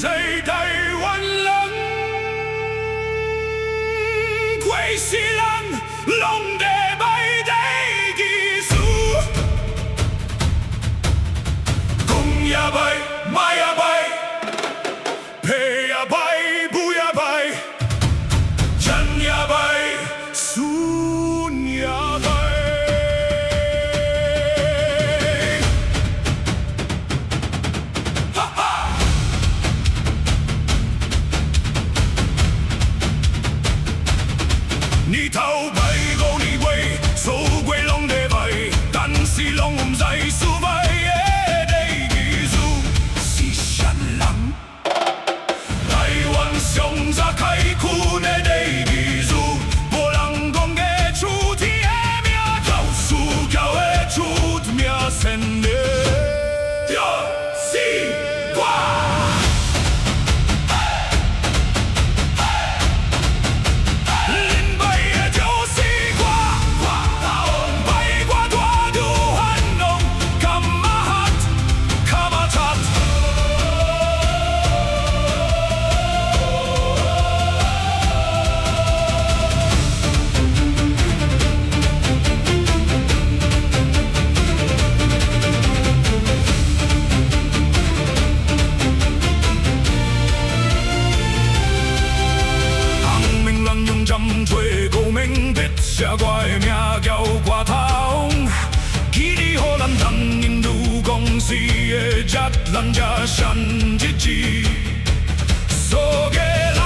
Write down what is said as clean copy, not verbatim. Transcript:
是台灣人，規世人攏咧拜禮儀師，公也拜，媽也拜，爸也拜，母也拜，囝也拜，孫也拜。哈哈！年頭拜五年尾，數月攏咧拜，但是攏毋知所拜的禮儀師是啥人。台灣上早開墾的禮儀師，無人講會出天的名，老師叫會出名先的，就是我。恁拜的就是我，拜我大著漢王，卡馬哈，卡馬察。洪明亂用針吹高明筆寫我的名叫歌頭，記得予咱當印度公司的這咱這善一字，所嘅人